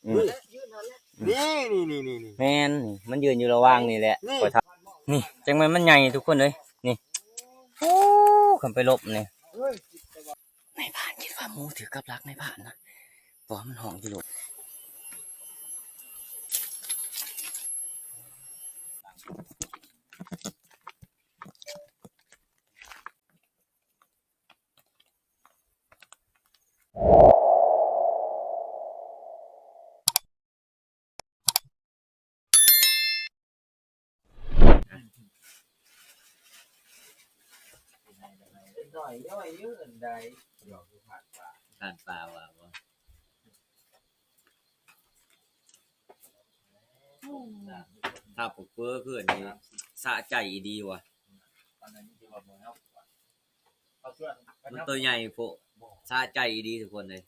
ອືມ ນີ້ ນີ້ ນີ້ ນີ້ ນີ້ ແມ່ນ ນີ້ ມັນຢືນຢູ່ລະຫວ່າງນີ້ແຫຼະ ນີ້ ຂ້ອຍທຳ ນີ້ ຈັ່ງແມ່ນມັນໃຫຍ່ທຸກຄົນເອີຍ ນີ້ ໂອ້ ຄັນໄປຫຼົບນີ້ ນາຍພານຄິດວ່າໝູຖືກກັບລັກນາຍພານນະ ເພາະວ່າມັນຮ້ອງຢູ່ໂລດ. ທ່ານປ່າວ່າບໍ່? ຖ້າປຶກເປີຄືອັນນີ້ສະໃຈອີ່ດີວ່າ ມັນໂຕໃຫຍ່ໂພດ ສະໃຈອີ່ດີທຸກຄົນເອີຍ.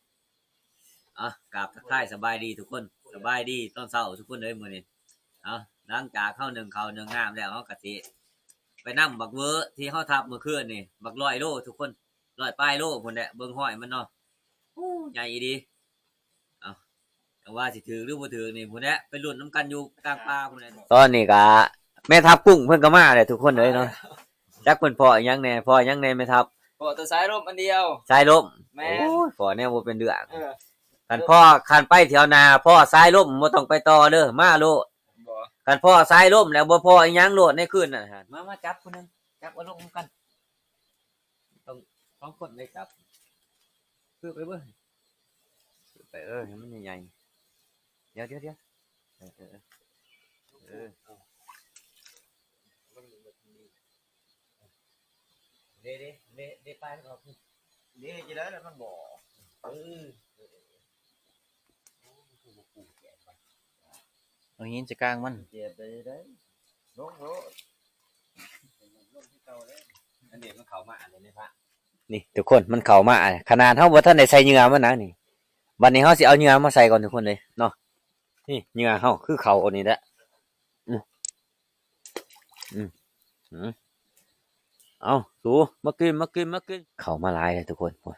ເອົາ ກາບທັກທາຍສະບາຍດີທຸກຄົນ ສະບາຍດີຕອນເຊົ້າທຸກຄົນເອີຍ ມື້ນີ້ ເອົາ ຫຼັງຈາກເຮົາໜຶ້ງເຂົ້າໜຶ້ງນ້ຳແລ້ວ ເຮົາກະຊິໄປນຳບັກເວີທີ່ເຮົາທັບມື້ຄືນນີ້ ບັກຮ້ອຍໂລທຸກຄົນ ຮ້ອຍປາຍໂລພຸ້ນແຫຼະ ເບິ່ງຫ້ອຍມັນເນາະ ໂອ້ ໃຫຍ່ອີ່ດີ. ເອົາ ແຕ່ວ່າຊິຖືກຫຼືບໍ່ຖືກນີ້ພຸ້ນແຫຼະ ໄປລຸ້ນນຳກັນຢູ່ກາງປ່າພຸ້ນແຫຼະ. ຕອນນີ້ກະແມ່ທັບກຸ້ງເພິ່ນກໍມາແຫຼະທຸກຄົນເອີຍເນາະ ຈັກເພິ່ນພໍ້ອີ່ຫຍັງແດ່ ພໍ້ຫຍັງແດ່ແມ່ທັບ? ພໍ້ແຕ່ສາຍລົມອັນດຽວ ສາຍລົມ. ແມ່ນ ໂອ້ຍ ພໍ້ແນວບໍ່ເປັນເລື່ອງ. ເອີ ຄັນພໍ້ ຄັນໄປຖ້ຽວໜ້າພໍ້ສາຍລົມບໍ່ຕ້ອງໄປຕໍ່ເດີ ມາໂລດ. ບໍ່ ຄັນພໍ້ສາຍລົມແລ້ວບໍ່ພໍ້ອີ່ຫຍັງໂລດໃນຄືນນັ້ນ. ມາ ມາຈັບຜູ້ໜຶ່ງ ຈັບເອົາລົງນຳກັນ. ຕ້ອງສອງຄົນໄດ້ຈັບ ຄືໄປເບິ່ງ ຄືໄປ ເອີ ໃຫ້ມັນໃຫຍ່ໆ ດຽວໆໆ ເອີ ເອີ ເອີ ເອີ ເດ້ ເດ້ ເດ້ ເດ້ ໄປມັນອອກ ເດ້ ຈັ່ງໃດລະມັນບໍ່ອອກ ເອີ ເອີ ເອີ. ເອົາຫີນໃສ່ກາງມັນ ເຈັບໄດ້ ໄດ້ ລົງໂລດ ອັນນີ້ມັນເຂົ້າມາອັນນີ້ພະ ນີ້ທຸກຄົນ ມັນເຂົ້າມາ ຂະໜາດເຮົາບໍ່ທັນໄດ້ໃສ່ເຫຍື່ອມັນນະນີ້. ບັດນີ້ເຮົາຊິເອົາເຫຍື່ອມາໃສ່ກ່ອນທຸກຄົນເລີຍເນາະ ນີ້ເຫຍື່ອເຮົາຄືເຂົ້າອັນນີ້ແຫຼະ ອືມ ອືມ ອືມ ເອົາ ສູ ມາກິນ ມາກິນ ມາກິນ ເຂົ້າມາຫຼາຍເລີຍທຸກຄົນ ໂອ້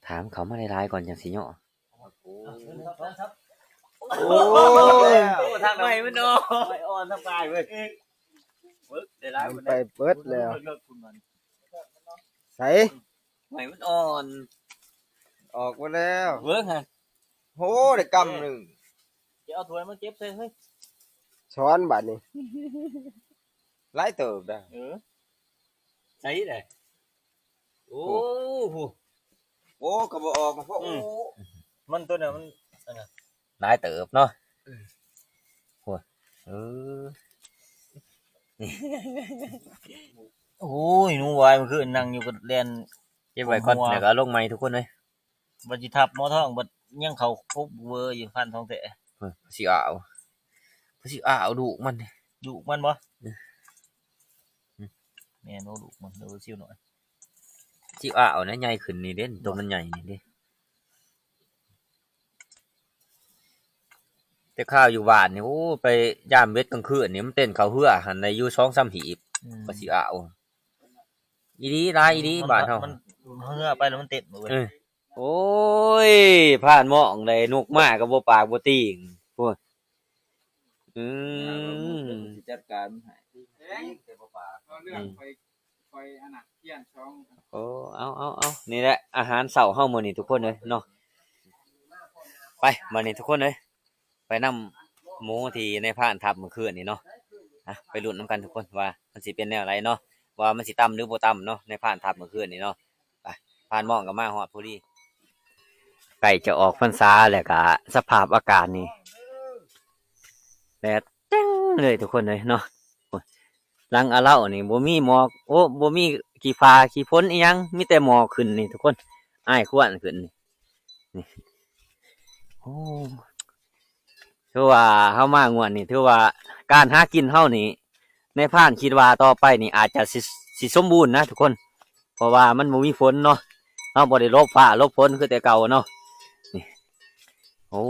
ຖາມເຂົ້າມາຫຼາຍໆກ່ອນຈັ່ງຊິເຍາະ ໂອ້ຍ ໂອ້ຍ ທາງໃໝ່ມັນເນາະ ໄມ້ອ່ອນທັງປາຍເວີຍ ເອີ ໄດ້ຫຼາຍ ໄປເບິດແລ້ວ ໃສ ໃໝ່ມັນອ່ອນ ອອກມາແລ້ວ ເບິ່ງຫັ້ນ ໂຫ ໄດ້ກຳໜຶ່ງ ຈະເອົາຖ້ວຍມາເກັບໃສ່ເຮີ້ຍ ຊ້ອນບາດນີ້ ຫຼາຍເຕີບໄດ໋ ເອີ ໃສ່ໄດ໋ ໂອ້ ໂອ້ ໂອ້ ກໍບໍ່ອອກ ໂອ້ ອືມ ມັນຕົວນັ້ນມັນ ອັນນັ້ນ ຫຼາຍເຕີບເນາະ ອືມ ໂອ້ຍ ເອີ ໂອ້ຍ ໜູວາຍ ມື້ຄືນນັ່ງຢູ່ກໍແລ່ນ ເກັບໄວ້ກ່ອນ ແລ້ວກໍເອົາລົງໃໝ່ທຸກຄົນເອີຍ. ບັດຊິທັບໝໍທອງ ບັດຍັງເຂົ້າຄົບເວີຢູ່ ພັນທອງແທ້ ເພິ່ນຊິເອົາ ເພິ່ນຊິເອົາລູກມັນ ລູກມັນບໍ່? ອືມ ແມ່ນບໍ່ລູກມັນ ເອີ ຊິວໜ້ອຍ ຊິເອົານະ ໃຫຍ່ຂຶ້ນນີ້ເດ້ ໂຕມັນໃຫຍ່ນີ້ເດ້ ແຕ່ຄາວຢູ່ບ້ານນີ້ ໂອ້ ໄປຢາມເບັດກາງຄືນນີ້ ມັນເຕັ້ນເຂົ້າເຮືອຫັ້ນໄດ້ຢູ່ສອງສາມຫີບ ອືມ ກໍຊິເອົາ ອີ່ຫຼີ ຫຼາຍອີ່ຫຼີ ມັນ ບ້ານເຮົາ ມັນເຮືອໄປແລ້ວມັນເຕັ້ນເວີຍ ເອີ ໂອ້ຍ ຜ່ານມອງໄດ້ນົກມາກໍບໍ່ປາກບໍ່ຕີງ ໂອ້ຍ ອືມ ຊິຈັດການໃຫ້ ແຕ່ບໍ່ປາກ ເອົາເລື່ອງ ອືມ ໄປ ໄປອັນນັ້ນ ຂຽນສອງ ໂອ້ ເອົາ ເອົາ ເອົາ ນີ້ແຫຼະອາຫານເຊົ້າເຮົາມື້ນີ້ທຸກຄົນເອີຍເນາະ ໄປ ບັດນີ້ທຸກຄົນເອີຍ ໄປນຳໝູທີ່ນາຍພານທັບມື້ຄືນນີ້ເນາະ ອ່ະ ໄປລຸ້ນນຳກັນທຸກຄົນວ່າມັນຊິເປັນແນວໃດເນາະ ວ່າມັນຊິຕຳຫຼືບໍ່ຕຳເນາະ ນາຍພານທັບມື້ຄືນນີ້ເນາະ ໄປ ພານມອງກໍມາຮອດພໍດີ ໃກ້ຈະອອກພັນສາແລ້ວກະສະພາບອາກາດນີ້ແດດແຈ້ງເລີຍທຸກຄົນເອີຍເນາະ ຫຼັງອາເລົານີ້ບໍ່ມີໝອກ ໂອ້ ບໍ່ມີຂີ້ຟ້າຂີ້ຝົນອີ່ຫຍັງ ມີແຕ່ໝອກຂຶ້ນນີ້ທຸກຄົນ ອ້າຍຄວັນຂຶ້ນນີ້ ນີ້ ໂອ້ ຖືວ່າເຮົາມາງວດນີ້ ຖືວ່າການຫາກິນເຮົານີ້ ນາຍພານຄິດວ່າຕໍ່ໄປນີ້ອາດຈະຊິ ຊິສົມບູນນະທຸກຄົນ ເພາະວ່າມັນບໍ່ມີຝົນເນາະ ເຮົາບໍ່ໄດ້ຫຼົບຟ້າຫຼົບຝົນຄືແຕ່ເກົ່າເນາະ ນີ້ ໂອ້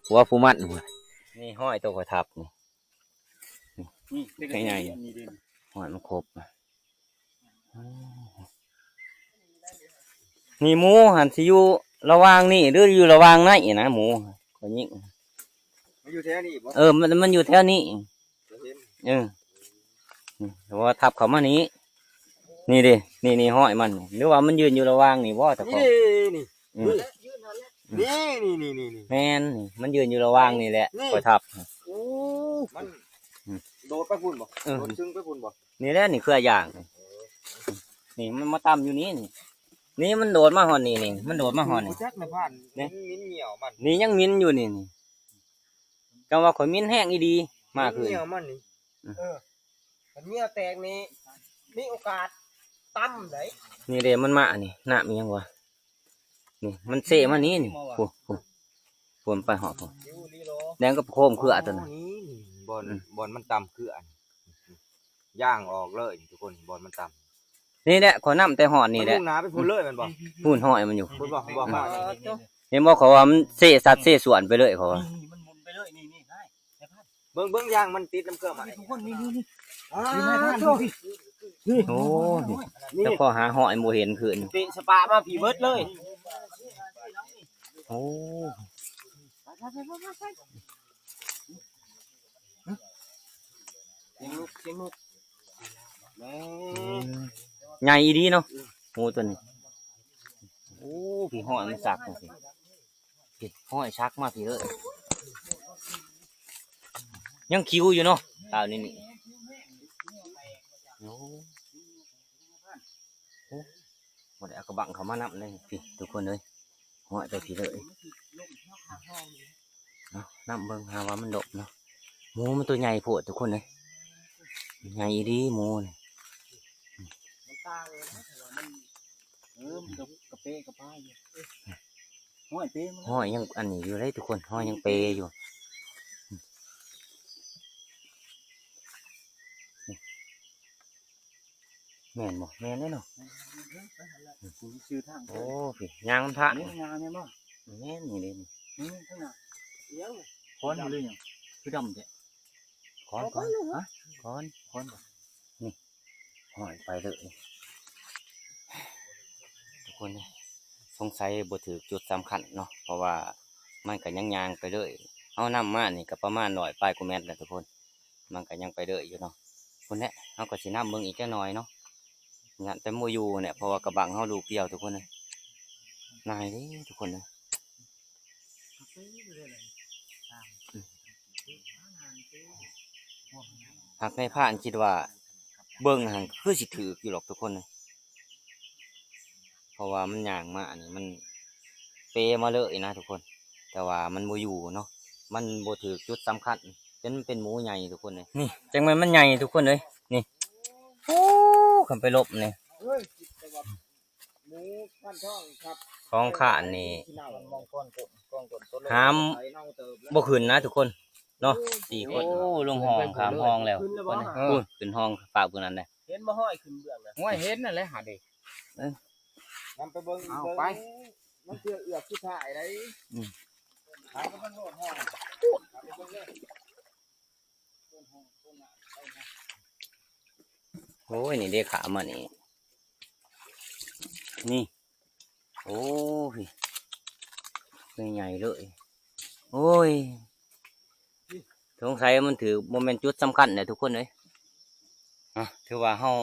ຫົວຜູ້ມັນ ນີ້ຮອຍໂຕຂ້ອຍທັບນີ້ ນີ້ ໃຫຍ່ ນີ້ເດ້ ຮອຍມັນຄົບ ນີ້ໝູຫັ້ນຊິຢູ່ ລະຫວ່າງນີ້ ຫຼືຢູ່ລະຫວ່າງໃນນະ ໝູຂ້ອຍຍິງ ມັນຢູ່ແຖວນີ້ບໍ່? ເອີ ມັນ ມັນຢູ່ແຖວນີ້ ເອີ ອືມ ເພາະວ່າທັບເຂົ້າມານີ້ ນີ້ເດ້ ນີ້ ນີ້ຮອຍມັນ ຫຼືວ່າມັນຢືນຢູ່ລະຫວ່າງນີ້ບໍ່ ຕາຂອງ? ນີ້ ນີ້ ອືມ ນີ້ ນີ້ ນີ້ ນີ້ ແມ່ນ ນີ້ ມັນຢືນຢູ່ລະຫວ່າງນີ້ແຫຼະ ນີ້ ຂ້ອຍທັບ ໂອ້ ມັນ ອືມ ໂດດໄປພຸ້ນບໍ່? ເອີ ໂດດຊຶ້ງໄປພຸ້ນບໍ່? ນີ້ແຫຼະ ນີ້ເຄືອຢາງ ນີ້ ນີ້ມັນມາຕຳຢູ່ນີ້ ນີ້ ນີ້ມັນໂດດມາຮອດນີ້ ນີ້ ມັນໂດດມາຮອດນີ້ ຈັກນະພານ ນີ້ ມິນ ມິນຍ່ຽວມັນ ນີ້ຍັງມິນຢູ່ນີ້ ນີ້ ຈັ່ງວ່າຂ້ອຍມິນແຮງອີ່ດີ ມາຄືນ ມິນຍ່ຽວມັນນີ້ ອືມ ເອີ ຄັນຍ່ຽວແຕກນີ້ ມີໂອກາດຕຳໄດ໋ ນີ້ເດ້ ມັນມານີ້ ນ້ຳອີ່ຫຍັງວະ? ນີ້ ມັນເຊມານີ້ ນີ້ ໂອ້ ໂອ້ ໂອ້ ມັນໄປຮອດພຸ້ນ ແດງກັບໂຄມເຄືອຕົວນັ້ນ ນີ້ ບ່ອນ ອືມ ບ່ອນມັນຕຳເຄືອນີ້ ຍ່າງອອກເລີຍທຸກຄົນ ບ່ອນມັນຕຳ ນີ້ແຫຼະ ຂ້ອຍນຳແຕ່ຮອດນີ້ແຫຼະ ມັນມຸ່ງໜ້າໄປພຸ້ນເລີຍແມ່ນບໍ່? ພຸ້ນຮອຍມັນຢູ່ ພຸ້ນບໍ່? ບໍ່ຮອຍ ເຫັນບໍ່ ເຂົາວ່າມັນເຊສັດເຊສ່ວນໄປເລີຍ ເຂົາວ່າ ນີ້ ນີ້ ມັນໝຸນໄປເລີຍ ນີ້ ນີ້ ນາຍ ນາຍພານ ເບິ່ງ ເບິ່ງ ຢາງມັນຕິດນຳເຄືອໝາກ ນີ້ ທຸກຄົນ ນີ້ ນີ້ ນີ້ ອ່າ ນີ້ນາຍພານ ໂທ້ ນີ້ ໂອ້ ນີ້ ນີ້ ແຕ່ພໍຫາຮອຍບໍ່ເຫັນຄືນ ເປະສະປະມາພີ້ເບິດເລີຍ ໂອ້ ສຽງນົກ ສຽງນົກ ແມ່ ອືມ ໃຫຍ່ອີ່ຫຼີເນາະ ອືມ ໝູຕົວນີ້ ໂອ້ ພີ້ຮອຍມັນສັກຈັ່ງຊີ້ ພີ້ຮອຍສັກມາພີ້ເລີຍ ຍັງຄິວຢູ່ເນາະ ຕາວນີ້ນີ້ ໂອ້ ໂອ້ ບໍ່ໄດ້ເອົາກະບັງເຂົ້າມານຳເລີຍ ພີ້ ທຸກຄົນເອີຍ ຫ້ອຍໄປພີ້ເລີຍ ເອົານຳເບິ່ງຫາວ່າມັນດົກເນາະ ໝູມັນຕົວໃຫຍ່ໂພດທຸກຄົນເອີຍ ໃຫຍ່ອີ່ຫຼີໝູນີ້ ມັນຕ່າງເລີຍນະ ແຕ່ວ່າມັນ ເອີ ມັນກະ ກະເປະກະປາຢູ່ ຫ້ອຍເປມັນ ຫ້ອຍຍັງອັນນີ້ຢູ່ເດ້ທຸກຄົນ ຫ້ອຍຍັງເປຢູ່. ແມ່ນບໍ່? ແມ່ນເດ້ເນາະ ແມ່ນ ແມ່ນ ແມ່ນ ໄປຫັ້ນແຫຼະ ອືມ ກູຊິຊື່ທາງ ໂອ້ ພີ້ ຍ່າງນຳທາງ ອັນນີ້ງາມແມ່ນບໍ່? ແມ່ນ ນີ້ເດ້ນີ້ ນີ້ທາງໜ້າ ດຽວ ຄ້ອນຢູ່ເລີຍຫຍັງ ຄືດຳແທ້? ຄ້ອນ ຄ້ອນ ຮະ ຄ້ອນ ຄ້ອນບໍ່? ນີ້ ຫ້ອຍໄປເລີຍ ທຸກຄົນເອີຍ ສົງໄສບໍ່ຖືກຈຸດສຳຄັນເນາະ ເພາະວ່າມັນກະຍັງຍ່າງໄປເລີຍ ເຮົານຳມານີ້ກະປະມານຮ້ອຍປາຍກວ່າແມັດແຫຼະທຸກຄົນ ມັນກະຍັງໄປເລີຍຢູ່ເນາະ ພຸ້ນແຫຼະ ເຮົາກະຊິນຳເບິ່ງອີກຈັກໜ້ອຍເນາະ ຢ້ານແຕ່ບໍ່ຢູ່ແຫຼະ ເພາະວ່າກະບັງເຮົາລູກດຽວທຸກຄົນເອີຍ ນາຍເດ້ທຸກຄົນເອີຍ. ຫາກນາຍພານຄິດວ່າເບິ່ງຫັ້ນຄືຊິຖືກຢູ່ດອກທຸກຄົນເອີຍ ເພາະວ່າມັນຍ່າງມານີ້ ມັນເປມາເລີຍນະທຸກຄົນ ແຕ່ວ່າມັນບໍ່ຢູ່ເນາະ ມັນບໍ່ຖືກຈຸດສຳຄັນ ຈົນມັນເປັນໝູໃຫຍ່ທຸກຄົນເອີຍ ນີ້ ຈັ່ງແມ່ນມັນໃຫຍ່ທຸກຄົນເອີຍ ນີ້ ໂອ້ ຄັນໄປຫຼົບນີ້ ເອີຍ ຄິດແຕ່ວ່າ ໝູພັນທອງຄັບ ຂອງຂ້ານີ້ ມອງກ້ອນກົ້ນ ກ້ອນກົ້ນ ໂຕໂລ ຫາມ ໄປເນົ່າເຕີບແລ້ວ ບໍ່ຂຶ້ນນະທຸກຄົນເນາະ ໂອ້ຍ ສີ່ຄົນ ໂອ້ ລົງຮ່ອງ ຂຶ້ນໄປ ຂ້າມຮ່ອງແລ້ວ ຂຶ້ນແລ້ວບໍ່? ພຸ້ນ ຂຶ້ນຮ່ອງຟາກຜູ້ນັ້ນແຫຼະ ເຫັນບໍ່? ຫ້ອຍຂຶ້ນເບື້ອງນະ ຫ້ອຍເຫັນນັ້ນແຫຼະຫາເດ້ ເອີ ນຳໄປເບິ່ງອີກ ເອົາໄປ ເບິ່ງ ມັນເທື່ອເອືອກສຸດທ້າຍໃດ໋ ອືມ ໄປກັບມັນໂລດ ຫ້ອຍ ໄປເບິ່ງເດີ. ໂອ້ຍ ນີ້ເດ້ ຂາມານີ້ ນີ້ ໂອ້ຍ ໃຫຍ່ເລີຍ ໂອ້ຍ ສົງໄສມັນຖືກ ບໍ່ແມ່ນຈຸດສຳຄັນແຫຼະທຸກຄົນເອີຍ ອ່ະ ຖືວ່າເຮົາ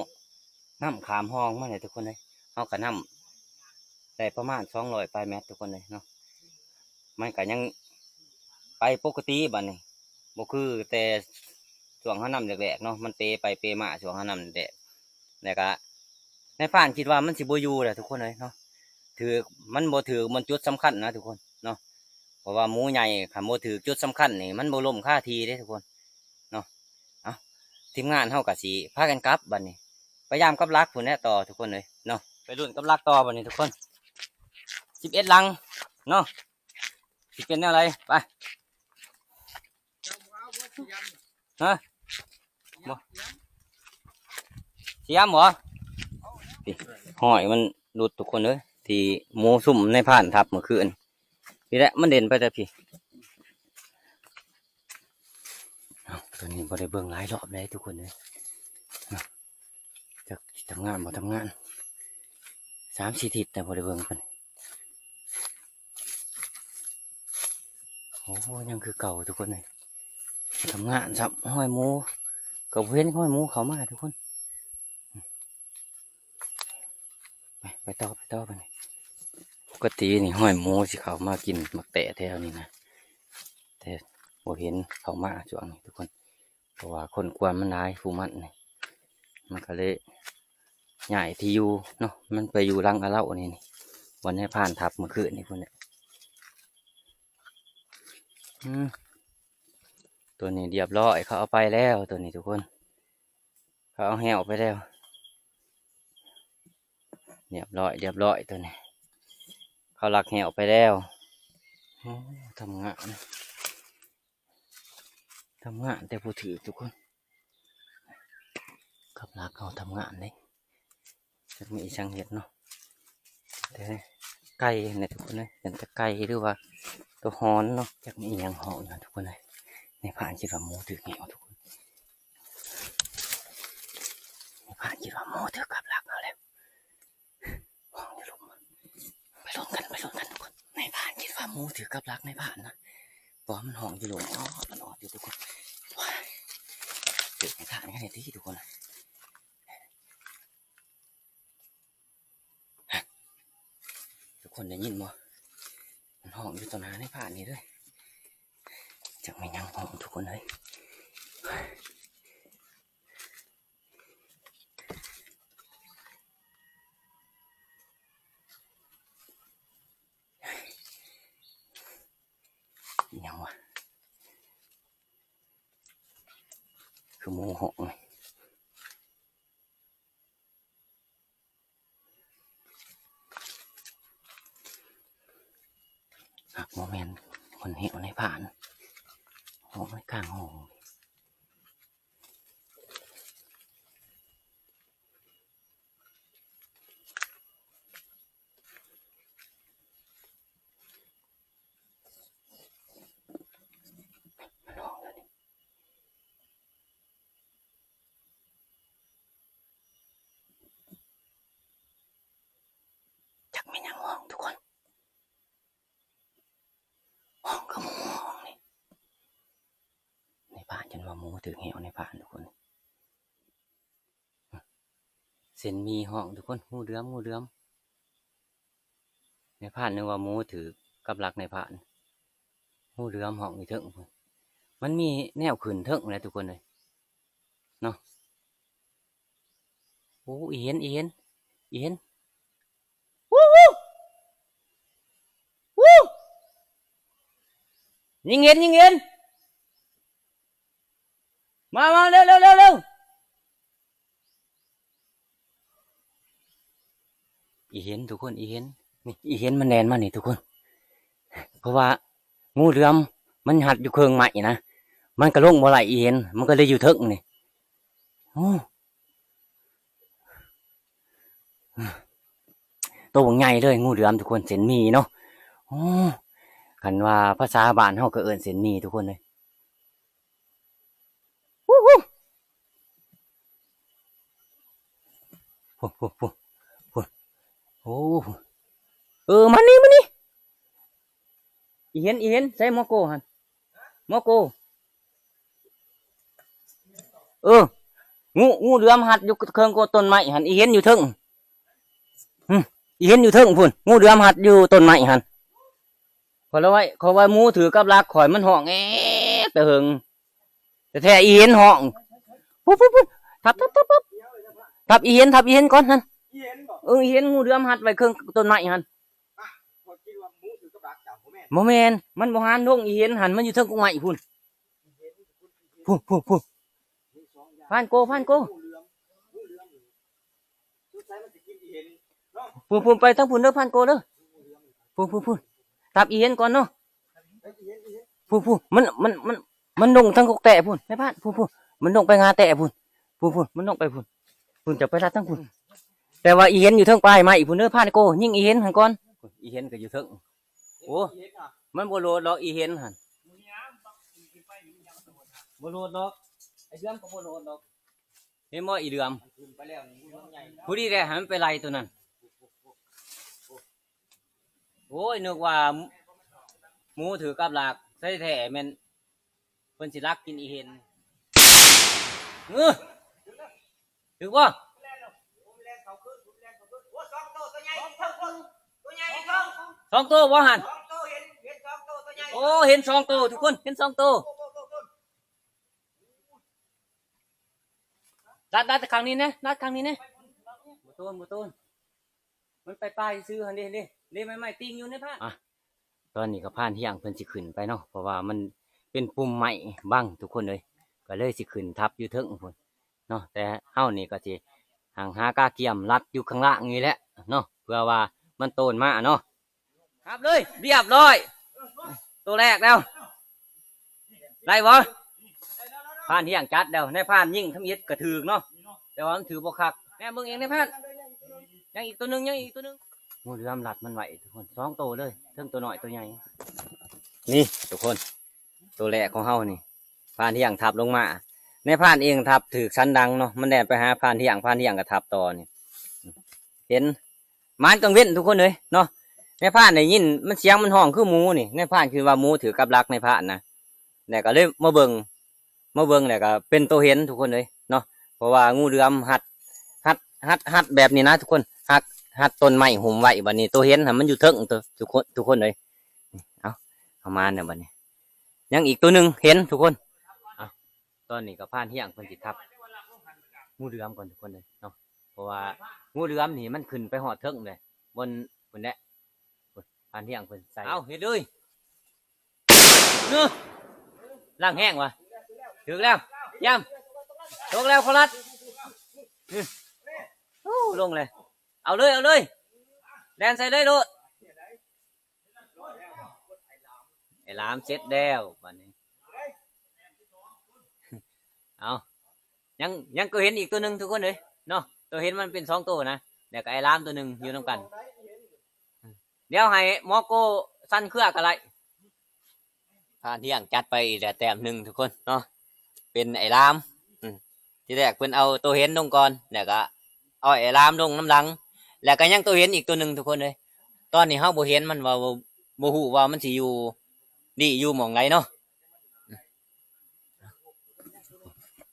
ນຳຂ້າມຮ່ອງມາແລ້ວທຸກຄົນເອີຍ ເຮົາກະນຳໄດ້ປະມານສອງຮ້ອຍປາຍແມັດທຸກຄົນເອີຍເນາະ ມັນກະຍັງໄປປົກກະຕິບາດນີ້ ບໍ່ຄືແຕ່ຊ່ວງເຮົານຳແລກໆເນາະ ມັນເປໄປເປມາຊ່ວງເຮົານຳແລກໆ ແລ້ວກະນາຍພານຄິດວ່າມັນຊິບໍ່ຢູ່ແຫຼະທຸກຄົນເອີຍເນາະ ຖືກ ມັນບໍ່ຖືກ ມັນຈຸດສຳຄັນນະທຸກຄົນເນາະ ເພາະວ່າໝູໃຫຍ່ ຄັນບໍ່ຖືກຈຸດສຳຄັນນີ້ ມັນບໍ່ລົ້ມຄາທີ່ເດ້ທຸກຄົນເນາະ ເອົ້າ ທີມງານເຮົາກະຊິພາກັນກັບບາດນີ້ ໄປຢາມກັບຫຼັກພຸ້ນແຫຼະຕໍ່ທຸກຄົນເອີຍເນາະ ໄປລຸ້ນກັບຫຼັກຕໍ່ບາດນີ້ທຸກຄົນ ສິບເອັດຫຼັງເນາະ ຊິເປັນແນວໃດ ໄປ ຮະ ບໍ່ ຊິຢາມບໍ່? ນີ້ ຫ້ອຍມັນຫຼຸດທຸກຄົນເອີຍ ທີ່ໝູຊຸ່ມນາຍພານທັບມື້ຄືນ ນີ້ແຫຼະ ມັນເດັ່ນໄປແຕ່ພີ້ ເອົ້າ ຕົວນີ້ບໍ່ໄດ້ເບິ່ງຫຼາຍຮອບໃດ໋ທຸກຄົນເອີຍ ຈັກຊິທຳງານບໍ່ທຳງານ ສາມສີ່ທິດແລ້ວບໍ່ໄດ້ເບິ່ງເພິ່ນ ໂອ້ ຍັງຄືເກົ່າທຸກຄົນເອີຍ ທຳງານຊ້ຳ. ຮອຍໝູ ກໍບໍ່ເຫັນຮອຍໝູເຂົ້າມາທຸກຄົນ. ໄປ ໄປຕໍ່ ໄປຕໍ່ບາດນີ້. ປົກກະຕິນີ້ຮອຍໝູຊິເຂົ້າມາກິນໝາກແຕະແຖວນີ້ນະ ແຕ່ບໍ່ເຫັນເຂົ້າມາຊ່ວງນີ້ທຸກຄົນ ເພາະວ່າຄົນກວນມັນຫຼາຍ ຜູ້ມັນນີ້ ມັນກໍເລີຍຍ້າຍທີ່ຢູ່ເນາະ. ມັນໄປຢູ່ຫຼັງອາເລົານີ້ ນີ້ ບ່ອນໃນພານທັບມື້ຄືນນີ້ພຸ້ນແຫຼະ. ອືມ ຕົວນີ້ລຽບຮ້ອຍ ເຂົາເອົາໄປແລ້ວ ຕົວນີ້ທຸກຄົນ ເຂົາເອົາແຮ້ວໄປແລ້ວ ລຽບຮ້ອຍ ລຽບຮ້ອຍ ຕົວນີ້ ເຂົາລັກແຮ້ວໄປແລ້ວ. ໂອ້ ທຳງານ ທຳງານແຕ່ບໍ່ຖືກທຸກຄົນ. ກັບຫຼັກເຮົາທຳງານເດ້ ຈັກມີອີ່ຫຍັງເຮັດເນາະ ແຕ່ໄກ່ນີ້ທຸກຄົນເອີຍ ເປັນແຕ່ໄກ່ ຫຼືວ່າຕົວຮ້ອນເນາະ ຈັກມີອີ່ຫຍັງຮ້ອງຢູ່ຫັ້ນທຸກຄົນເອີຍ. ນາຍພານຄິດວ່າໝູຖືກແຮ້ວທຸກຄົນ ນາຍພານຄິດວ່າໝູຖືກກັບຫຼັກເຮົາແລ້ວ. ຮ້ອງຢູ່ລຸ່ມ ໄປລົມກັນ ໄປລົມກັນທຸກຄົນ. ນາຍພານຄິດວ່າໝູຖືກກັບຫຼັກນາຍພານນະ ເພາະວ່າມັນຮ້ອງຢູ່ລຸ່ມ ອອດມັນອອດຢູ່ທຸກຄົນ. ວ້າຍ ຖືກນາຍພານແທ້ຕິທຸກຄົນ. ທຸກຄົນໄດ້ຍິນບໍ່ ມັນຮ້ອງຢູ່ຕໍ່ໜ້ານາຍພານນີ້ເດີ້ ຈັກແມ່ນຫຍັງຮ້ອງທຸກຄົນເອີຍ. ອີ່ຫຍັງວະ ຄືໝູຮ້ອງ ຫາກບໍ່ແມ່ນຄົນແຮ້ວນາຍພານ ໂອ້ຍ ກາງໂຮງ. ຈັກແມ່ນຫຍັງຮ້ອງທຸກຄົນ ຮ້ອງຄືໝູຮ້ອງນີ້. ນາຍພານຈົນວ່າໝູຖືກແຮ້ວນາຍພານທຸກຄົນ. ເສັ້ນໝີ້ຮ້ອງທຸກຄົນ ງູເຫຼືອມ ງູເຫຼືອມ. ນາຍພານນຶກວ່າໝູຖືກກັບຫຼັກນາຍພານ ງູເຫຼືອມຮ້ອງຢູ່ເທິງພຸ້ນ. ມັນມີແນວຂຶ້ນເທິງແຫຼະທຸກຄົນເອີຍເນາະ. ໂອ້ ອີ່ເຫັນ ອີ່ເຫັນ ອີ່ເຫັນ ວູ້ ວູ້ ວູ້ ຍິງເຫັນ ຍິງເຫັນ ມາ ມາ ເລັວ ເລັວ ເລັວ ເລັວ. ອີ່ເຫັນທຸກຄົນ ອີ່ເຫັນ ນີ້ ອີ່ເຫັນມັນແລ່ນມານີ້ທຸກຄົນ ເພາະວ່າງູເຫຼືອມມັນຮັດຢູ່ເຄິ່ງໄມ້ນະ ມັນກໍລົງບໍ່ໄດ້ ອີ່ເຫັນ ມັນກໍເລີຍຢູ່ເທິງນີ້. ໂອ້ ໂຕບັກໃຫຍ່ເລີຍ ງູເຫຼືອມທຸກຄົນ ເສັ້ນໝີ້ເນາະ. ໂອ້ ຄັນວ່າພາສາບ້ານເຮົາກໍເອີ້ນເສັ້ນໝີ້ທຸກຄົນເອີຍ. ວູ້ ວູ້ ວູ້ ວູ້ ວູ້ ໂອ້ ເອີ ມານີ້ ມານີ້ ອີ່ເຫັນ ອີ່ເຫັນ ໃສໝໍໂກຫັ້ນ ໝໍໂກ. ເອີ ງູ ງູເຫຼືອມຮັດຢູ່ເຄິ່ງຕົ້ນໄມ້ຫັ້ນ ອີ່ເຫັນຢູ່ເທິງ ຫຶ ອີ່ເຫັນຢູ່ເທິງພຸ້ນ ງູເຫຼືອມຮັດຢູ່ຕົ້ນໄມ້ຫັ້ນ. ຂ້ອຍລະໄວ້ ຂ້ອຍວ່າໝູຖືກກັບຫຼັກຂ້ອຍ ມັນຮ້ອງແອດແຕ່ເຫິງ ແທ້ໆ ອີ່ເຫັນຮ້ອງ ພຸ້ນໆໆ ທັບ ທັບ ທັບ ທັບ ທັບ ອີ່ເຫັນ ທັບ ອີ່ເຫັນກ່ອນຫັ້ນ. ເອີ ອີ່ເຫັນງູເຫຼືອມຮັດໄວ້ເຄິ່ງຕົ້ນໄມ້ຫັ້ນ. ບໍ່ແມ່ນ ມັນບໍ່ຫັນດົງ ອີ່ເຫັນຫັ້ນ ມັນຢູ່ເທິງກົກໄມ້ພຸ້ນ ພຸ້ນໆໆ ພານໂກ ພານໂກ. ພຸ້ນໆ ໄປທາງພຸ້ນເດີ ພານໂກເດີ ພຸ້ນໆໆ ຕັບອີ່ເຫັນກ່ອນເນາະ ພຸ້ນໆ ມັນ ມັນ ມັນ ມັນລົງທາງກົກແຕະພຸ້ນ ນາຍພານ ພຸ້ນໆ ມັນລົງໄປງາແຕະພຸ້ນ ພຸ້ນໆ ມັນລົງໄປພຸ້ນ ພຸ້ນ ຈະໄປລັດທາງພຸ້ນ ແຕ່ວ່າອີ່ເຫັນຢູ່ເທິງປາຍໄມ້ພຸ້ນເດີ ພານໂກ ຍິງອີ່ເຫັນຫັ້ນກ່ອນ ອີ່ເຫັນກໍຢູ່ເທິງ ໂອ້ ມັນບໍ່ໂລດດອກ ອີ່ເຫັນຫັ້ນ ບໍ່ໂລດດອກ ໄອ້ເລື່ອງກໍບໍ່ໂລດດອກ. ເຫັນບໍ່ອີເດືອມ ພໍດີແຫຼະໃຫ້ມັນໄປໄລ່ຕົວນັ້ນ ໂອ້ຍ ນຶກວ່າໝູຖືກກັບຫຼັກ ໃສ່ແທ້ແມ່ນເພິ່ນຊິລັກກິນອີເຫັນ. ເອີ ຖືກບໍ່? ສອງໂຕບໍ່ຫັ້ນ? ໂອ້ ເຫັນສອງໂຕ ທຸກຄົນ ເຫັນສອງໂຕ. ລັດ ລັດຂ້າງນີ້ແດ່ ລັດຂ້າງນີ້ແດ່. ບໍ່ໂຕນ ບໍ່ໂຕນ ມັນໄປປ່າຊື່ຫັ້ນເດ້ ເດ້ ເດ້ ໄມ້ ໄມ້ຕີງຢູ່ໃນພານ. ອ່ະ ຕອນນີ້ກໍພານຮຽງເພິ່ນຊິຂຶ້ນໄປເນາະ ເພາະວ່າມັນເປັນປຸ່ມໄມ້ບັງ ທຸກຄົນເອີຍ ກໍເລີຍຊິຂຶ້ນທັບຢູ່ເທິງພຸ້ນເນາະ. ແຕ່ເຮົານີ້ກໍຊິຫາງຫາກາກຽມລັດຢູ່ຂ້າງລ່າງນີ້ແຫຼະເນາະ ເພື່ອວ່າມັນໂຕນມາເນາະ. ຮັບເລີຍ ຮຽບຮ້ອຍ ໂຕແລກແລ້ວ ໄດ້ບໍ່? ພານຮຽງຈັດແລ້ວ ນາຍພານຍິງທຳອິດກໍຖືກເນາະ ແຕ່ວ່າມັນຖືກບໍ່ຄັກ. ແມ່ເບິ່ງເອງນາຍພານ ຍັງອີກໂຕໜຶ່ງ ຍັງອີກໂຕໜຶ່ງ. ງູເຫຼືອມລັດມັນໄວ້ ທຸກຄົນ ສອງໂຕເລີຍ ເທິງໂຕນ້ອຍໂຕໃຫຍ່. ນີ້ ທຸກຄົນ ໂຕແລກຂອງເຮົານີ້ ພານຮຽງທັບລົງມາ ນາຍພານເອງທັບຖືກສັນດັງເນາະ ມັນແລ່ນໄປຫາພານຮຽງ ພານຮຽງກໍທັບຕໍ່ນີ້ ເຫັນ ມານກາງເວັນ ທຸກຄົນເອີຍເນາະ. ນາຍພານໄດ້ຍິນມັນ ສຽງມັນຮ້ອງຄືໝູນີ້ ນາຍພານຄິດວ່າໝູຖືກກັບດັກນາຍພານນະ ແລ້ວກໍເລີຍມາເບິ່ງ ມາເບິ່ງແລ້ວກໍເປັນໂຕເຫັນ ທຸກຄົນເອີຍເນາະ. ເພາະວ່າງູເຫຼືອມຮັດ ຮັດ ຮັດ ຮັດແບບນີ້ນະ ທຸກຄົນ ຮັດ ຮັດຕົ້ນໄມ້ຫຸ້ມໄວ້. ບັດນີ້ໂຕເຫັນຫັ້ນມັນຢູ່ເທິງ ທຸກຄົນ ທຸກຄົນເອີຍ. ເອົາ ເອົາມາແລ້ວບັດນີ້ ຍັງອີກໂຕໜຶ່ງເຫັນ ທຸກຄົນ. ເອົາ ຕອນນີ້ກໍພານຮຽງເພິ່ນຊິທັບງູເຫຼືອມກ່ອນ ທຸກຄົນເອີຍເນາະ ເພາະວ່າງູເຫຼືອມນີ້ມັນຂຶ້ນໄປຮອດເທິງເລີຍ ບ່ອນພຸ້ນແຫຼະ ພານຮຽງເພິ່ນໃສ່. ເອົາ ເຮັດເລີຍ ເນາະ ລັງແຮງວ່າ ຖືກແລ້ວ ຢາມ ຕົກແລ້ວ ຂໍລັດ ໂອ້ ລົງເລີຍ ເອົາເລີຍ ເອົາເລີຍ ແລ່ນໃສ່ເລີຍໂລດ. ໄອ້ຫຼາມເສັດແລ້ວບັດນີ້ ເອົາ ຍັງ ຍັງກໍເຫັນອີກໂຕໜຶ່ງ ທຸກຄົນເອີຍເນາະ. ໂຕເຫັນມັນເປັນສອງໂຕນະ ແລ້ວກໍໄອ້ຫຼາມໂຕໜຶ່ງຢູ່ນຳກັນ. ດຽວໃຫ້ໝໍໂກ້ສັ່ນເຄືອກໍໄດ້. ພານຮຽງຈັດໄປອີກແລ້ວແຕ້ມໜຶ່ງ ທຸກຄົນເນາະ ເປັນໄອ້ຫຼາມ. ອືມ ທີແລກເພິ່ນເອົາໂຕເຫັນລົງກ່ອນ ແລ້ວກໍເອົາໄອ້ຫຼາມລົງນຳຫຼັງ ແລ້ວກໍຍັງໂຕເຫັນອີກໂຕໜຶ່ງ ທຸກຄົນເອີຍ. ຕອນນີ້ເຮົາບໍ່ເຫັນມັນວ່າ ບໍ່ ບໍ່ຮູ້ວ່າມັນຊິຢູ່ ດີຢູ່ໝ່ອງໃດເນາະ.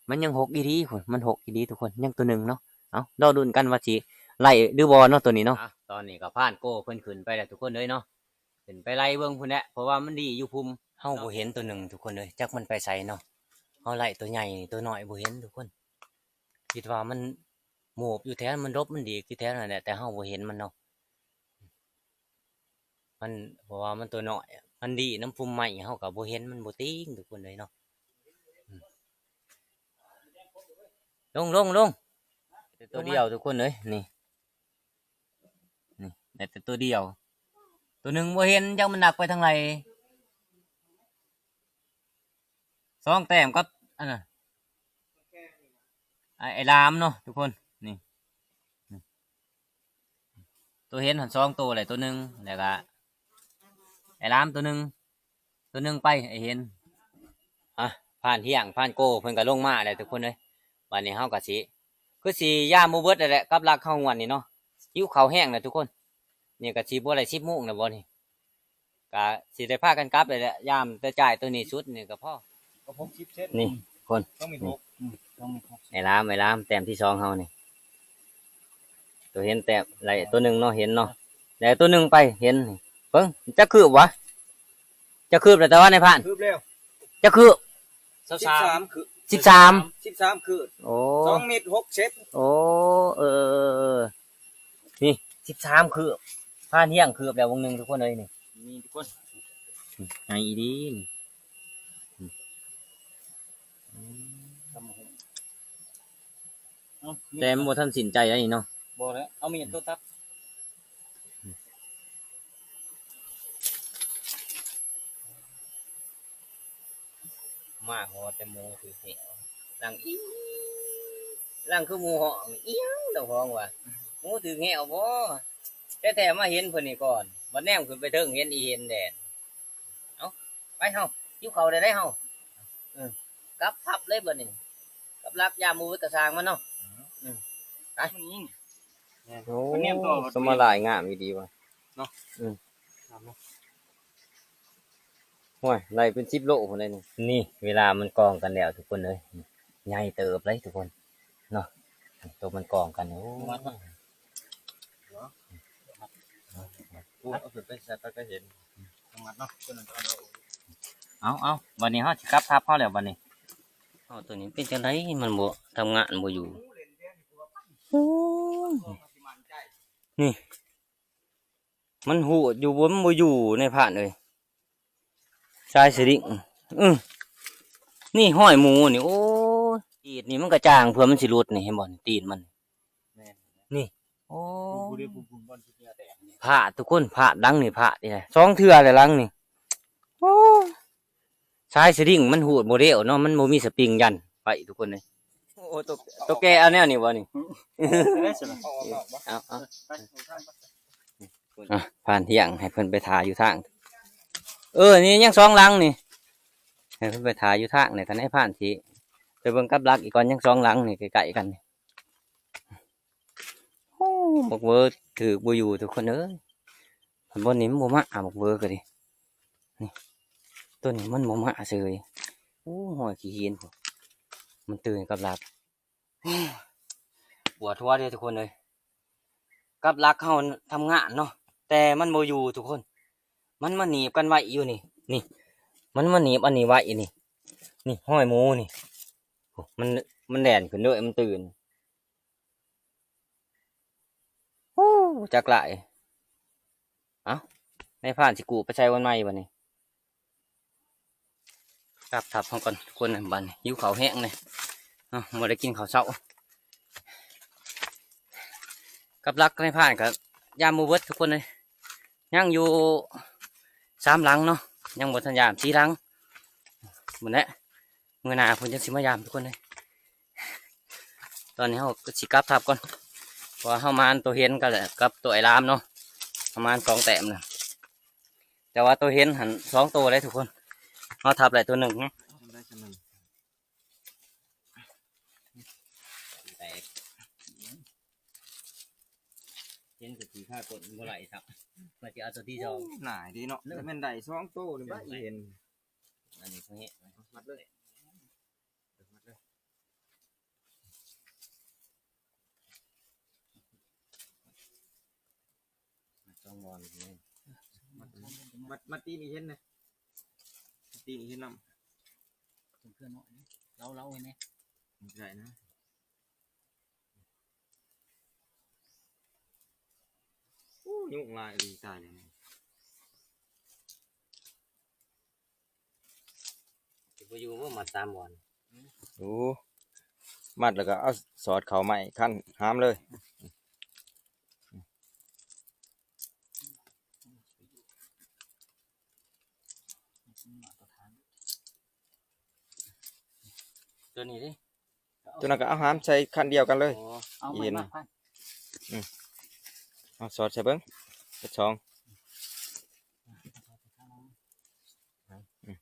ມັນຍັງຫົກອີ່ຫຼີພຸ້ນ ມັນຫົກອີ່ຫຼີ ທຸກຄົນ ຍັງໂຕໜຶ່ງເນາະ. ເອົາ ລໍລຸ້ນກັນວ່າຊິໄລ່ຫຼືບໍ່ເນາະ ໂຕນີ້ເນາະ. ອ່ະ ຕອນນີ້ກໍພານໂກ້ເພິ່ນຂຶ້ນໄປແລ້ວ ທຸກຄົນເອີຍເນາະ ຂຶ້ນໄປໄລ່ເບິ່ງພຸ້ນແຫຼະ ເພາະວ່າມັນດີຢູ່ພຸ່ມ. ເຮົາບໍ່ເຫັນໂຕໜຶ່ງ ທຸກຄົນເອີຍ ຈັກມັນໄປໃສເນາະ. ເຮົາໄລ່ໂຕໃຫຍ່ ໂຕນ້ອຍບໍ່ເຫັນ ທຸກຄົນ. ຄິດວ່າມັນໂມບຢູ່ແຖວ ມັນຫຼົບ ມັນດີກຢູ່ແຖວນັ້ນແຫຼະ ແຕ່ເຮົາບໍ່ເຫັນມັນເນາະ. ມັນ ເພາະວ່າມັນຕົວນ້ອຍ ມັນດີ້ນຳພຸ່ມໄມ້ ເຮົາກໍບໍ່ເຫັນ ມັນບໍ່ຕີງ ທຸກຄົນເອີຍເນາະ. ອືມ ລົງ ລົງ ລົງ ແຕ່ຕົວດຽວ ທຸກຄົນເອີຍ ນີ້ ນີ້ ໄດ້ແຕ່ຕົວດຽວ ຕົວໜຶ່ງບໍ່ເຫັນ ຈັກມັນດັກໄປທາງໃດ. ສອງແຕ້ມກັບອັນນັ້ນ ໄອ້ ໄອ້ຫຼາມເນາະ ທຸກຄົນ. ນີ້ ນີ້ ຕົວເຫັນຫັ້ນສອງຕົວແຫຼະ ຕົວໜຶ່ງ ແລ້ວກະໄອ້ຫຼາມຕົວໜຶ່ງ ຕົວໜຶ່ງໄປ ໄອ້ເຫັນ. ອ່ະ ພານຮຽງ ພານໂກ ເພິ່ນກໍລົງມາແລ້ວ ທຸກຄົນເອີຍ. ບາດນີ້ເຮົາກໍຊິ ຄືຊິຢາມບໍ່ເບິດແລ້ວແຫຼະ ກັບລັກເຮົາງວດນີ້ເນາະ. ຫິວເຂົ້າແຮງແລ້ວ ທຸກຄົນ. ນີ້ກໍຊິບໍ່ໄດ້ສິບໂມງແລ້ວບໍ່ນີ້. ກະຊິໄດ້ພາກັນກັບເລີຍແຫຼະ ຍາມແຕ່ຈ່າຍໂຕນີ້ສຸດນີ້ກໍພໍ. ກໍຫົກສິບເຊັນ ນີ້ ຄົນ ສອງເມັດຫົກ ອືມ ສອງເມັດຫົກ. ໄອ້ຫຼາມ ໄອ້ຫຼາມ ແຕ້ມທີສອງເຮົານີ້ ໂຕເຫັນແຕ້ມໄດ້ໂຕໜຶ່ງເນາະ ເຫັນເນາະ ໄດ້ໂຕໜຶ່ງໄປ ເຫັນນີ້. ເບິ່ງ ຈັກຄືບວະ ຈັກຄືບແລ້ວ ແຕ່ວ່ານາຍພານ ຄືບແລ້ວ ຈັກຄືບ? ສິບສາມ ສິບສາມຄືບ ສິບສາມ ສິບສາມຄືບ. ໂອ້ ສອງເມັດຫົກເຊັນ. ໂອ້ ເອີ ເອີ ເອີ ເອີ ນີ້ ສິບສາມຄືບ ພານຮຽງຄືບແລ້ວວົງໜຶ່ງ ທຸກຄົນເອີຍນີ້. ນີ້ ທຸກຄົນ ໃຫຍ່ອີ່ຫຼີນີ້. ເອົາ ແຕ່ມັນບໍ່ທັນສິ້ນໃຈໄດ໋ນີ້ເນາະ. ບໍ່ແລ້ວ ເອົາມີດຕົວຕັດ. ມາຮອດແຕ່ໝູຖືກແຫວ ຫຼັງອີ່ ຫຼັງຄືໝູຮ້ອງ ອີ່ຫຍັງເຈົ້າຂອງວ່າ ໝູຖືກແຫວບໍ? ແທ້ໆມາເຫັນເພິ່ນນີ້ກ່ອນ ບັດແນມຂຶ້ນໄປເທິງເຫັນອີ່ເຫັນແດນ. ເອົ້າ ໄປເຮົາ ຫິວເຂົ້າແລ້ວເດ້ເຮົາ. ເອີ ກັບພັບເລີຍບັດນີ້ ກັບລັກ ຢາມໝູກະຊ່າງມັນເນາະ. ອືມ ໄປ ໂອ້ ສະມາລາຍງາມອີ່ດີວ່າເນາະ. ອືມ ງາມເນາະ. ໂອ້ຍ ໄດ້ເປັນສິບໂລພຸ້ນເດ້ນີ້. ນີ້ເວລາມັນກອງກັນແລ້ວທຸກຄົນເອີຍ, ໃຫຍ່ເຕີບເລີຍທຸກຄົນເນາະ. ໂຕມັນກອງກັນນີ້ ໂອ້ຍ ໂອ້ຍ ເອົາຂຶ້ນໄປໃສ່ປາກະເຫັນ ເອົາ ເອົາ ບາດນີ້ເຮົາຊິກັບທັບເຮົາແລ້ວບາດນີ້. ເອົາ ໂຕນີ້ເປັນຈັ່ງໃດ ມັນບໍ່ທຳງານ ບໍ່ຢູ່. ໂອ້ຍ ນີ້ ມັນຫູດຢູ່ບໍ່ ມັນບໍ່ຢູ່ ນາຍພານເອີຍ. ສາຍສະລິງ ອື ນີ້ຮອຍໝູນີ້ ໂອ້ຍ ຕີນນີ້ມັນກະຈ່າງ ເພື່ອມັນຊິຫຼຸດນີ້ ເຫັນບໍ່ ຕີນມັນ ແມ່ນ ນີ້ ໂອ້ ຜູ້ໃດຜູ້ບຸນບ່ອນຊິເຫື່ອແຕກນີ້ ພາດທຸກຄົນ ພາດຫຼັງນີ້ ພາດນີ້ນະ ສອງເທື່ອແລ້ວຫຼັງນີ້ ໂອ້ ສາຍສະລິງມັນຫູດບໍ່ແລ້ວເນາະ ມັນບໍ່ມີສະປຣິງຢັນໄວ້ທຸກຄົນເອີຍ. ໂອ້ ໂຕ ໂຕແກ່ເອົາແນວນີ້ບໍ່ນີ້? ເອົາ ເອົາ ເອົາ ໄປ ໄປ ໄປ ອ່ະ ຜ່ານທ່ຽງໃຫ້ເພິ່ນໄປຖ້າຢູ່ທາງ. ເອີ ນີ້ຍັງສອງຫຼັງນີ້ ໃຫ້ເພິ່ນໄປຖ້າຢູ່ທາງນີ້ ຄັນໃຫ້ຜ່ານຊິໄປເບິ່ງກັບຫຼັກອີກກ່ອນ ຍັງສອງຫຼັງນີ້ໃກ້ໆກັນນີ້. ໂອ້ ບັກເວີຖືກບໍ່ຢູ່ທຸກຄົນເອີຍ. ອັນບ່ອນນີ້ມັນບໍ່ມາ ບັກເວີກໍດີ ນີ້ ໂຕນີ້ມັນບໍ່ມາເສີຍ. ໂອ້ ຮອຍຂີ້ຫີນພຸ້ນ ມັນຕື່ນກັບຫຼັກ. ປວດຫົວເດ້ທຸກຄົນເອີຍ. ກັບຫຼັກເຮົາທຳງານເນາະ ແຕ່ມັນບໍ່ຢູ່ທຸກຄົນ. ມັນມາໜີບກັນໄວ້ຢູ່ນີ້ ນີ້ ມັນມາໜີບອັນນີ້ໄວ້ນີ້ ນີ້ຮອຍໝູນີ້. ໂອ້ ມັນ ມັນແລ່ນຂຶ້ນເດີ ມັນຕື່ນ. ໂອ້ ຈັກຫຼາຍ. ເອົ້າ ນາຍພານຊິກູ້ໄປໃສ່ວັນໃໝ່ບັດນີ້. ກັບທັບເຮົາກ່ອນທຸກຄົນ ບັດນີ້ຫິວເຂົ້າແຮງເລີຍເນາະ ບໍ່ໄດ້ກິນເຂົ້າເຊົ້າ. ກັບຫຼັກນາຍພານກໍຢາມບໍ່ເບິດທຸກຄົນເອີຍ. ຍັງຢູ່ສາມຫຼັງເນາະ ຍັງບໍ່ທັນຢາມ ສີ່ຫຼັງພຸ້ນແຫຼະ. ມື້ໜ້າເພິ່ນຈັ່ງຊິມາຢາມທຸກຄົນເອີຍ. ຕອນນີ້ເຮົາກໍຊິກັບທັບກ່ອນ ເພາະວ່າເຮົາມາໂຕເຫັນກັນແຫຼະ ກັບໂຕໄອ້ລາມເນາະ ເຮົາມາສອງແຕ້ມນະ. ແຕ່ວ່າໂຕເຫັນຫັ້ນສອງໂຕເດ້ທຸກຄົນ ເຮົາທັບໄດ້ໂຕໜຶ່ງເນາະ. ແຕກ ເຫັນກໍຂີ້ຂ້າກົ້ນບໍ່ໄຫຼຊ້ຳ ວ່າຊິເອົາໂຕທີສອງ. ໂອ້ ຫຼາຍເດ້ເນາະ ແມ່ນໄດ້ສອງໂຕນີ້ ເຫັນ ອັນນີ້ເຂົາເຮັດ ມັດເລີຍ ມັດເລີຍ ມັດສອງບ່ອນເລີຍ ມັດ ມັດ ມັດຕີນອີເຫັນນະ ຕີນອີເຫັນນຳ ເພື່ອນເນາະ ເລົາໆ ເຫັນແດ່ ໄດ້ນະ. ໂອ້ ຍຸງຫຼາຍອີ່ຫຼີ ຕາຍແລ້ວ. ຊິບໍ່ຢູ່ບໍ່ ມັດສາມບ່ອນ. ໂອ້ ມັດແລ້ວກໍເອົາສອດເຂົ້າໄມ້ຄັນຫາມເລີຍ. ຕົວນີ້ເດ້ ຕົວນັ້ນກໍເອົາຫາມໃສ່ຄັນດຽວກັນເລີຍ. ອໍ ເອົາໄມ້ມາ ເອົາສອດໃສ່ເບິ່ງ ເຮັດສອງ. ອືມ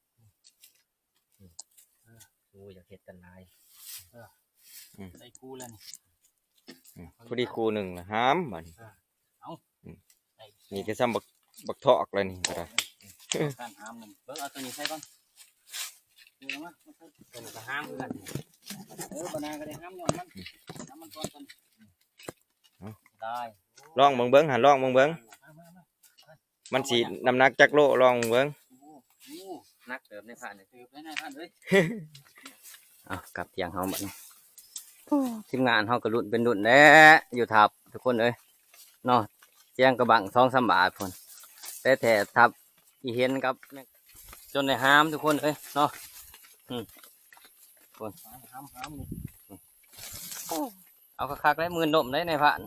ໂອ້ ຢາກເຮັດກັນຫຼາຍ ເອີ ອືມ ໄດ້ຄູ່ແລ້ວນີ້ ອືມ ພໍດີຄູ່ໜຶ່ງລະຫາມບາດນີ້ ເອີ ເອົາ ອືມ ນີ້ກໍຊ່ຳບັກ ບັກທອກແລ້ວນີ້ກໍໄດ້ ການຫາມນັ້ນ ເບິ່ງເອົາຕົວນີ້ໃສ່ກ່ອນ ເອົາມາ ຕົວນີ້ກໍຫາມຄືກັນ ເອີ ບັນນາກໍໄດ້ຫາມຍ້ອນມັນ ຫາມມັນກ່ອນ ເອົາ ໄດ້ ລອງເບິ່ງເບິ່ງ ຫັ້ນລອງເບິ່ງເບິ່ງ ມາ ມາ ມາ ມັນຊິນ້ຳໜັກຈັກໂລ ລອງເບິ່ງ. ໂອ້ໂຫ ໜັກເຕີບນາຍພານເອີຍ ເຕີບເລີຍນາຍພານເອີຍ. ເອົາ ກັບທ່ຽງເຮົາບັດນີ້ ໂອ້ ທີມງານເຮົາກໍລຸ້ນເປັນລຸ້ນແຫຼະ ຢູ່ທັບທຸກຄົນເອີຍເນາະ ສຽງກະບັງສອງສາມບາດພຸ້ນ ແຕ່ແທ້ທັບອີເຫັນກັບ ຈົນໄດ້ຫາມທຸກຄົນເອີຍເນາະ ອືມ ພຸ້ນ ຫາມ ຫາມ ໂອ້ ເອົາຄັກໆ ໄດ້ໝື່ນດົມໄດ້ນາຍພານ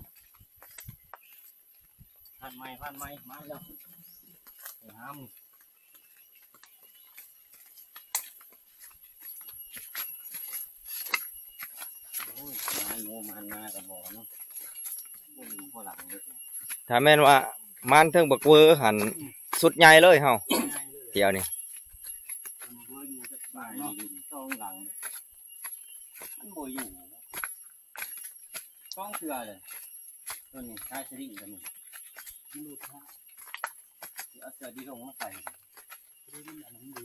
ພັນໃໝ່ ພັນໃໝ່ ມາແລ້ວ ໄປຫາໝູ່ ໂອ້ຍ ມານໝູ່ມານນາກໍບໍ່ເນາະ ບໍ່ມີຜູ້ຫຼັງເລີຍ ຖ້າແມ່ນວ່າມານເຖິງບັກເວີຫັ້ນ ອືມ ສຸດໃຫຍ່ເລີຍເຮົາ ໃຫຍ່ເລີຍ ດຽວນີ້ ບັກເວີຢູ່ຈັກບ້ານເນາະ ສອງຫຼັງ ມັນບໍ່ຢູ່ ສອງເທື່ອເລີຍ ຕົວນີ້ສາຍສະລິງຕົວນີ້ ມັນຫຼຸດເນາະ ຊິເອົາເສື້ອດີລົງມາໃສ່ ມັນອັນນັ້ນມັນດີ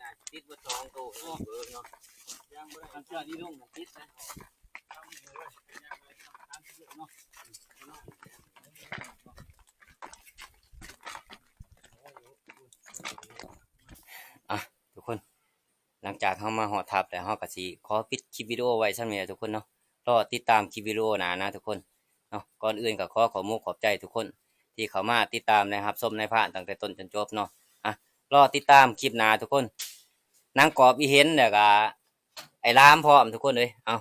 น่าสิติดเบิดสองโตเนาะ เนาะ คันเทื่อนี้ลงน่ะติดนะ เนาะ อ่ะ ทุกคน หลังจากเฮามาฮอดถ้ำแล้ว เฮาก็สิขอปิดคลิปวิดีโอไว้ส่ำนี้แหละทุกคนเนาะ รอติดตามคลิปวิดีโอหน้านะทุกคนเนาะ ก่อนอื่นก็ขอขอบมกขอบใจทุกคนที่เข้ามาติดตามและรับชมนายพรานตั้งแต่ต้นจนจบเนาะ อ่ะ รอติดตามคลิปหน้าทุกคน นางกอบอีเห็น แล้วก็ไอ้หลามพร้อมทุกคนเอ้ย เอา